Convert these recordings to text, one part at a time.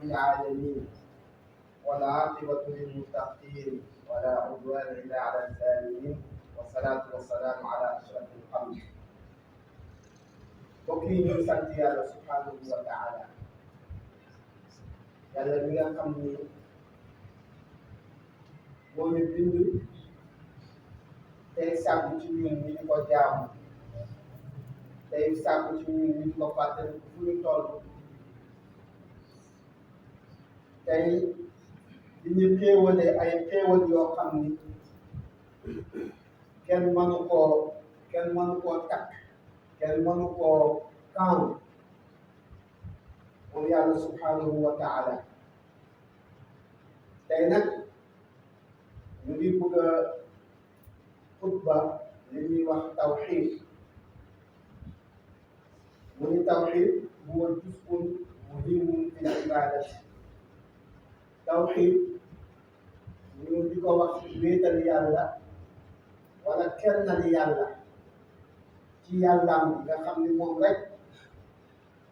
رب العالمين والعاقبة للمتقين ولا عدوان إلا على الظالمين والصلاة والسلام على أشرف الخلق. mbokk yi ñu sant yàlla subhanahu wa taala yàlla mi nga xam ni moo ñu bind tey sàkku ci ñun ñu di ko jaamu tey sàkku ci ñun ñu di ko fàttali fu ñu toll tey di ñu xéewale ay xéewal yoo xam ni kenn mënu koo takk kenn mënu koo kaaw moom yàlla subhanahu wa taala. tey nag ñu ngi bëgg a xutba li ñuy wax tawxiid mu ni tawxiid huwa juz'un muhimmun fil ibaadati. tawxiid ñu di ko wax wéetal yàlla wala kennal yàlla ci yàllaam bi nga xam ni moom rek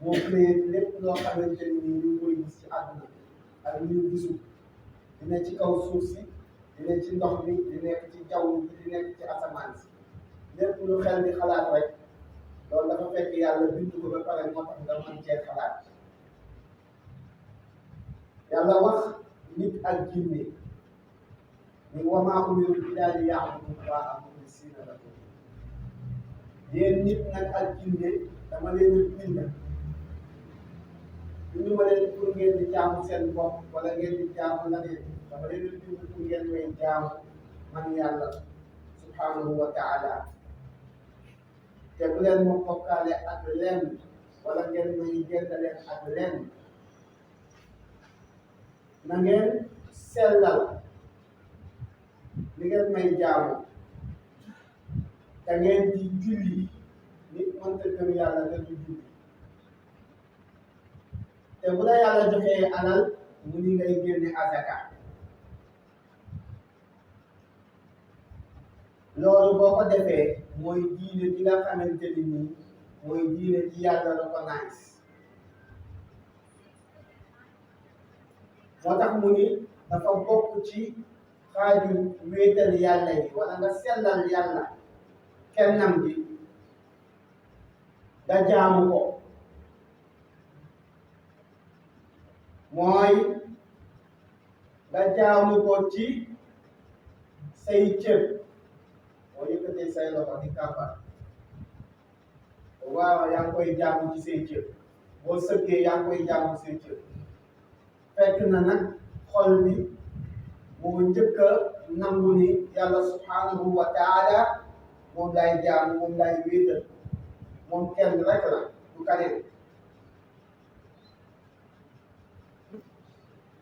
moo créé lépp loo xamante ni ñu ngi koy gis ci àdduna ak ñu gisul dina ci kaw suuf si dina ci ndox mi di nekk ci jaww ji di nekk ci asamaan si lépp lu xel di xalaat rek loolu dafa fekk yàlla bind ko ba pare moo tax nga mën cee xalaat. yàlla wax nit ak jinne ni wa maa umiru illaa liya'budu llaaha muxlisiina lahu yéen nit nag ak jinne dama leen bind bindu ma leen pour ngeen di jaamu seen bopp wala ngeen di jaamu leneen dama leen bind pour ngeen may jaamu man yàlla subhanahu wa taala te bu leen ma bokkaale ak lenn wala ngeen may jëndale ak lenn na ngeen sellal li ngeen may jaamu te ngeen di julli nit mënta gëm yàlla te du julli te bu la yàlla joxee alal mu ni ngay génne azaka loolu boo ko defee mooy diine bi nga xamante ni nii mooy diine ci yàlla recognize moo tax mu ni dafa bokk ci xaaju wéetal yàlla yi wala nga sellal yàlla kennam bi nga jaamu ko mooy nga jaamu ko ci say cër boo yëkkatee say loxo di kàmbar waaw yaa ngi koy jaamu ci say cër boo sëggee yaa ngi koy jaamu say cër fekk na nag xol bi moo njëkk a nangu ni yàlla subhanahu wa taala moom lay jaamu moom lay wéetal moom kenn rek la du kaneen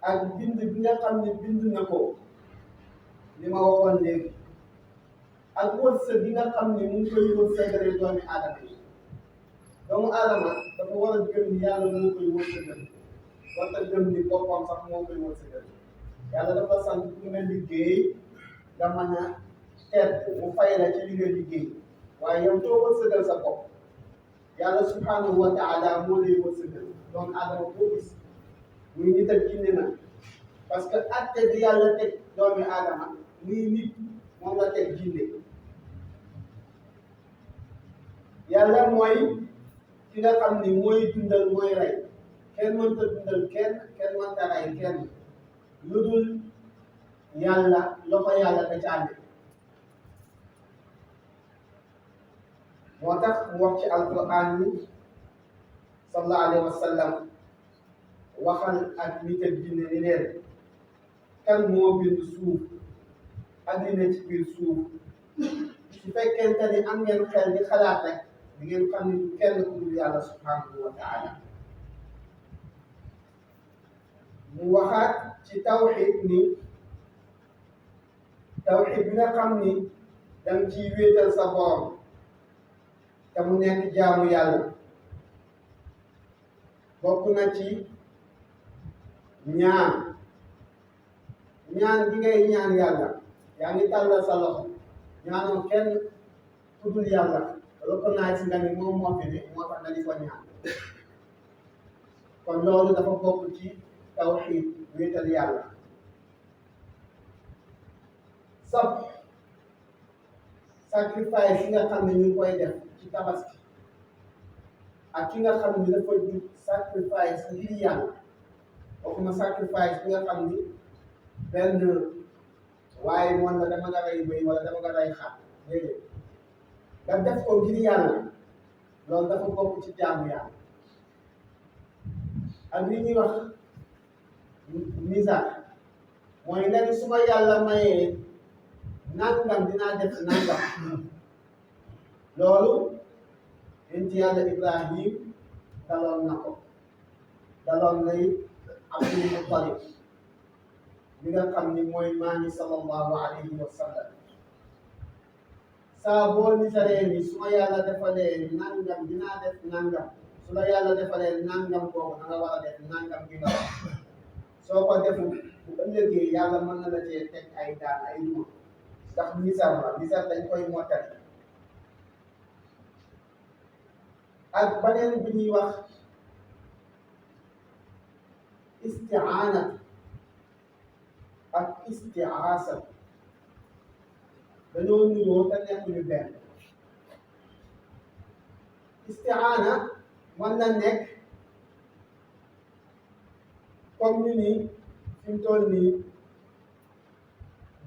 ak bind bi nga xam ne bind na ko li ma waxoon léegi ak wërsëg bi nga xam ne mu ngi koy wërsëgale doomi aadama yi doomu aadama dafa war a gëm ni yàlla moo koy wërsëgal wala gëm ni boppam sax moo koy wërsëgal yàlla dafa sant ku nga liggéey nga mën a tedd mu fay la ci li nga liggéey waaye yow doo wërsëgal sa bopp yàlla subhanahu wa taala moo lay wërsëgal doomu aadama boo gis muy nit ak jinne na parce que atte bi yàlla teg doomi aadama muy nit moom la teg jinne yàlla mooy ki nga xam ni mooy dundal mooy rey kenn mënta dundal kenn mënta rey kenn lu dul yàlla loxo yàlla da ca ànd moo tax mu wax ci alquran ni sallallahu alayhi wa sallam waxal ak nit ak jinne ni leen kan moo bind suuf addina ci biir suuf su fekkente ni am ngeen xel di xalaat rek di ngeen xam ni du kenn ku dul yàlla subhanahu wa taala mu waxaat ci tawxid ni tawxid bi nga xam ni danga ciy wéetal sa borom te mu nekk jaamu yàlla bokk na ci ñaan gi ngay ñaan yàlla yaa ngi tàllal sa loxo ñaanoo kenn ku dul yàlla recognize nga ni moom moo fi ne moo tax nga di ko ñaan kon loolu dafa bokk ci tawxiid wéetal yàlla sab sacrifice yi nga xam ne ñu ngi koy def ci tabaski ak ki nga xam ni dafa jug sacrifice ngir yàlla waxuma sacrifice bi nga xam ni benn waaye moom la dama nga rey bëy wala dama nga rey xar déedéet nga def ko ngir yàlla loolu dafa bokk ci jaamu yàlla ak li ñuy wax misaal mooy nga ni su ma yàlla mayee nangam dinaa def nangam loolu inti yàlla Ibrahim daloon na ko daloon nay Abdul Muttalib li nga xam ni mooy maami sallallahu alayhi wa sallam saa boo nisaree ni su ma yàlla defalee nangam dinaa def nangam su la yàlla defalee nangam boobu da nga war a def nangam bi nga wax soo ko deful bu ëllëgee yàlla mën na la cee teg ay daan ay duma ndax misar la misar dañ koy mottali ak beneen bi ñuy wax isti'aana ak isti'aasa dañoo nuroo te nekkuñu benn isti'aana mën na nekk comme ñu ni fi mu toll nii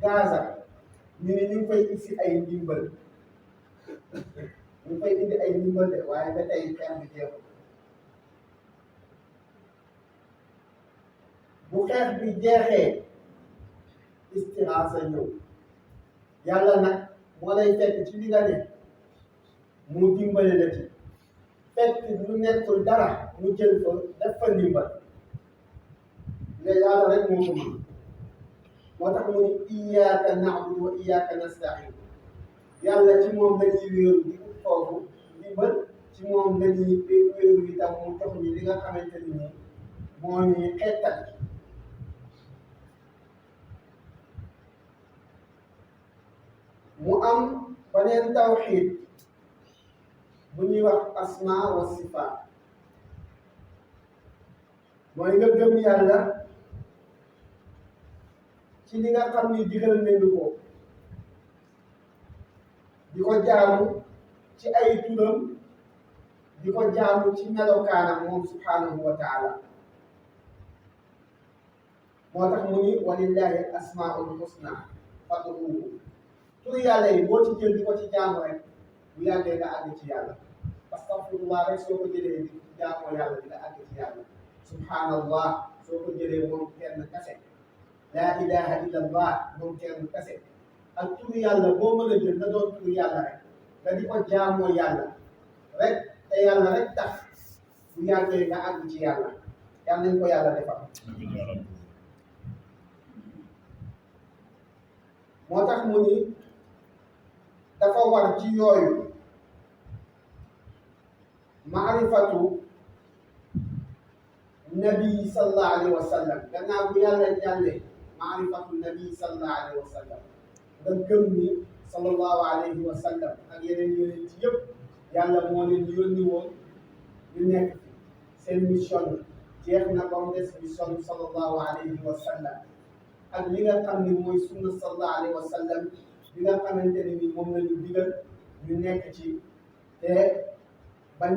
Gaza ñu ni ñu ngi fay indi ay ndimbal ñu fay indi ay ndimbal de waaye ba tey xeex bi jeexul bu xeex bi jeexee istiraasa ñëw yàlla nag moo lay fekk ci li nga ne mu dimbale la ci fekk lu nekkul dara mu jël ko def fa ndimbal nga yàlla rek moo ko mën moo tax mu ni iyyaka na'budu wa iyyaka nasta'in yàlla ci moom lañuy wéeru di ut foofu ndimbal ci moom lañuy wéeru itam mu jox ñi li nga xamante ni nii moo ñuy xettal mu am beneen tawxiid bu ñuy wax asma wa sifaat mooy nga gëm yàlla ci li nga xam ni digal nañu ko di ko jaamu ci ay turam di ko jaamu ci melokaanam moom subhanahu wa taala moo tax mu ni walillahi asmaul husna fad'uuhu tur yàlla yi boo ci jël di ko ci jaamu rek bu yàggee nga àgg ci yàlla astaghfirullah rek soo ko jëlee di jaamoo yàlla di nga àgg ci yàlla subhanallah soo ko jëlee moom kenn kese laa ilaha illallah moom kenn kese ak tur yàlla boo mën a jël na doon tur yàlla rek nga di ko jaamoo yàlla rek te yàlla rek tax bu yàggee nga àgg ci yàlla yàlla nañ ko yàlla defal moo tax mu ni dafa war ci yooyu maarifatu nabi sallallahu alayhi wa sallam gannaaw bu yàlla jàllee maarifatu nabi sallallahu alayhi wa sallam nga gëm ni sallallahu alayhi wa sallam ak yeneen yonent yëpp yàlla moo leen yónni woon ñu nekk seen mission jeex na ba mu des mission sallallahu alayhi wa sallam ak li nga xam ni mooy sunna sallallahu alayhi wa sallam bi nga xamante ne ni moom la ñu digal ñu nekk ci te bañ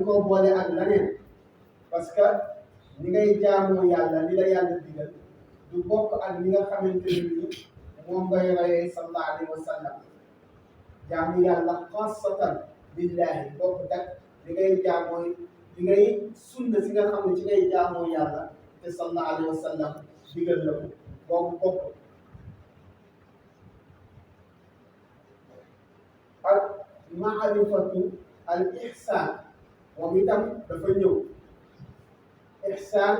koo boole ak leneen parce que ni ngay jaamoo yàlla li la yàlla digal du bokk ak li nga xamante ne ni moom ngay royee sallallahu alayhi wa sallam jaamu yàlla xaasatan billahi bokk dak li ngay jaamoo li ngay sunna si nga xam ne ci ngay jaamoo yàlla te sallallahu alayhi wa sallam digal la ko boobu bokk ak maarifatu al ihsan moom itam dafa ñëw ihsan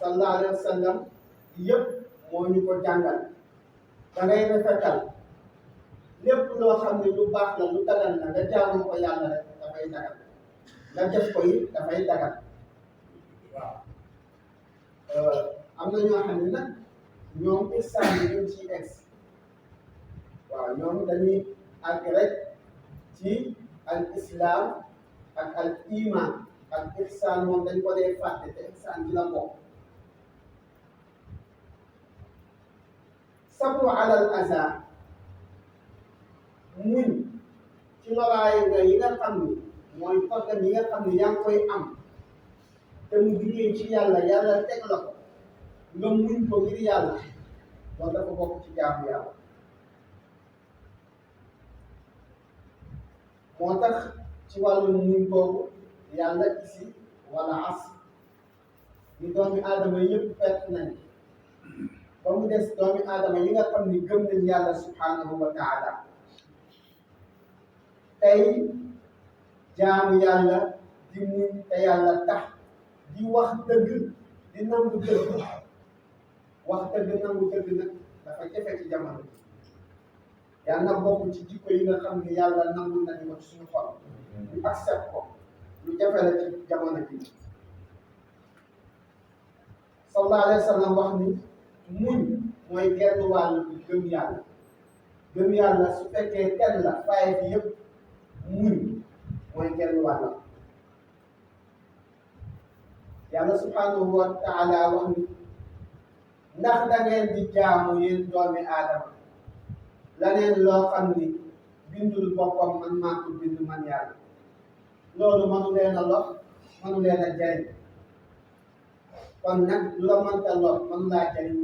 sallallahu alayhi wa sallam yëpp moo ñu ko jàngal da ngay rafetal lépp loo xam ne lu baax la lu dagan la nga jaamu ko yàlla rek dafay dagan nga def ko it dafay dagan waaw am na ñoo xam ne nag ñoom ihsan bi ñu ci ex waaw ñoom dañuy àgg rek ci al islam ak al iman ak ihsaan moom dañ ko dee fàtte te ihsaan ci la bokk. sabru alal aza muñ ci loraay nga yi nga xam ni mooy problème yi nga xam ni yaa ngi koy am te mu jugee ci yàlla yàlla teg la ko nga muñ ko ngir yàlla loolu dafa bokk ci jaamu yàlla. moo tax ci wàllu muñ boobu yàlla isi wala as ni doomi aadama yëpp perte nañ ba mu des doomi aadama yi nga xam ni gëm nañ yàlla subhanahu wa taala tey jaamu yàlla di muñ te yàlla tax di wax dëgg di nangu dëgg wax dëgg nangu dëgg nag dafa jafe ci jamono bi yàlla na bokk ci jikko yi nga xam ni yàlla nangul nañu ko ci suñu xol ñu accept ko lu jafe la ci jamono bi. sallallahu alayhi wa sallam wax ni muñ mooy genn wàll bi gëm yàlla. gëm yàlla su fekkee kenn la faye bi yëpp muñ mooy genn wàll. yàlla subhanahu wa taala wax ni ndax da ngeen di jaamu yéen doomi aadama laneen loo xam ni bindul boppam man maa ko bind man yàlla loolu mënu leen a lor mënu leen a jariñ kon nag lu la mënta lor mënu laa jariñ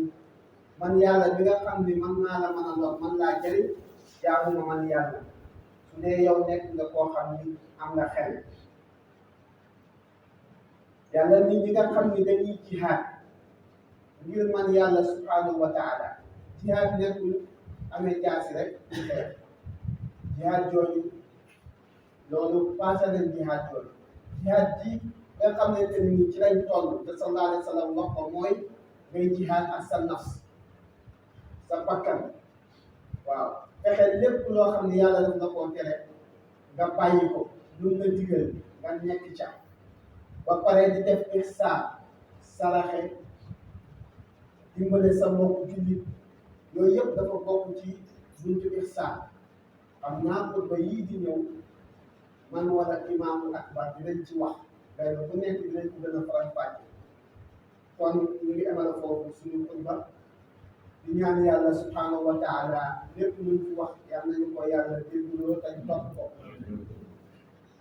man yàlla bi nga xam ni man maa la mën a lor man laa jariñ jaamu ma man yàlla su dee yow nekk nga koo xam ni am nga xel. yàlla nit ñi nga xam ni dañuy jihaad ngir man yàlla subhanahu wa taala jihaad nekkul amee jaasi rek di xeex jihaad jooju loolu passé nañ jihaad jooju jihaad ji nga xamante ni ci lañ toll te sallallahu alayhi wa sallam wax ko mooy ngay jihaad ak sa nafs sa bakkan waaw fexe lépp loo xam ne yàlla def na koo tere nga bàyyi ko lu nga digal nga nekk ca ba pare di def ihsaan saraxe dimbale sa mbokk jullit yooyu yëpp dafa bokk ci buntu ihsaan. xam naa ko ba yii di ñëw man wala imaamul akbar dinañ ci wax benn bu nekk dinañ ko gën a faram-fàcce kon ñu ngi amala foofu suñu xutba di ñaan yàlla subhanahu wa taala lépp luñ ci wax yal nañu ko yàlla dégguloo tañ topp ko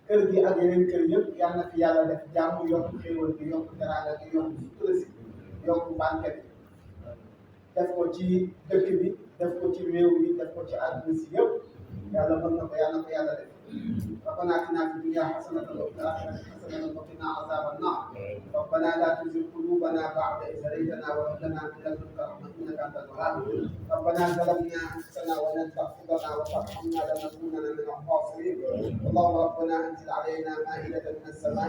kër gi ak yeneen kër yëpp yal na fi yàlla def jàmm yokk xéewal bi yokk teraanga bi yokk sutura si yokk banque bi def ko ci dëkk bi def ko ci réew mi def ko ci àdduna si yëpp yàlla mën na ko yàlla na ko yàlla def. ربنا آتنا في الدنيا حسنة وفي الآخرة حسنة وقنا عذاب النار. ربنا لا تزغ قلوبنا بعد إذ هديتنا وهب لنا من لدنك رحمة إنك أنت الوهاب. ربنا ظلمنا أنفسنا وإن لم تغفر لنا وترحمنا لنكونن من الخاسرين. اللهم ربنا أنزل علينا مائدة من السماء